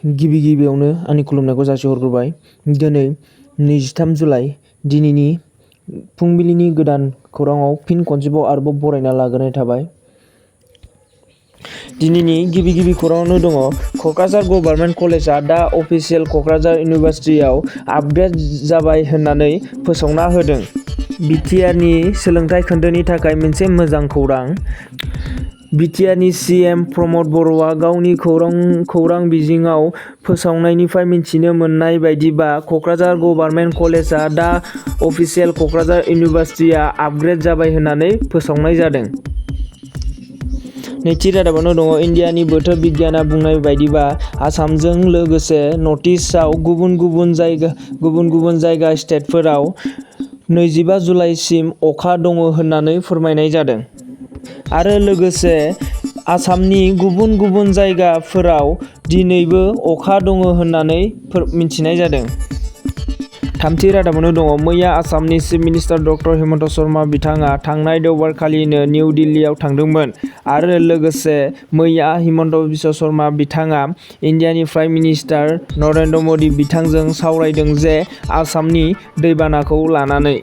गिबियावनो आंनि खुलुमनायखौ जासिहरग्रोबाय। दिनै 23 जुलाइ दिनैनि फुंबिलिनि गोदान खौराङाव फिन खनसेबाव आरोबाव बरायना लाग्रोनाय थाबाय। दिनैनि गिबि खौराङावनो दङ क'क्राझार गभर्नमेन्ट कलेजआ दा अफिसियेल क'क्राझार इउनिभार्सिटियाव आपग्रेड जाबाय होननानै फोसावना होदों। बिटिआरनि सोलोंथाइ खोन्दोनि थाखाय मोनसे मोजां खौरां। बिटिआरनि सिएम प्रमद बर'आ गावनि खौरां बिजोङाव फोसावनायनिफ्राय मिथिनो मोननाय बायदिबा क'क्राझार गभर्नमेन्ट कलेजआ दा अफिसियेल क'क्राझार इउनिभार्सिटिया आपग्रेड जाबाय होननानै फोसावनाय जादों। नैथि रादाबावनो दङ इन्डियानि बोथोर बिगियाना बुंनाय बायदिबा आसामजों लोगोसे नर्थइस्टआव गुबुन गुबुन जायगा स्टेटफोराव 25 जुलाइसिम अखा दङ होननानै फोरमायनाय जादों। आरो लोगोसे आसामनि गुबुन जायगाफोराव दिनैबो अखा दङ होननानै मिथिनाय जादों। थामथि रादाबावनो दङ मैया आसामनि chief minister doctor Himanta Sharma बिथाङा थांनाय देवबारखालिनो निउ दिल्लीयाव थांदोंमोन आरो लोगोसे मैया हिमन्त बिश्व शर्मा बिथाङा इन्डियानि प्राइम मिनिस्टार नरेन्द्र मदि बिथांजों सावरायदों जे आसामनि दैबानाखौ लानानै।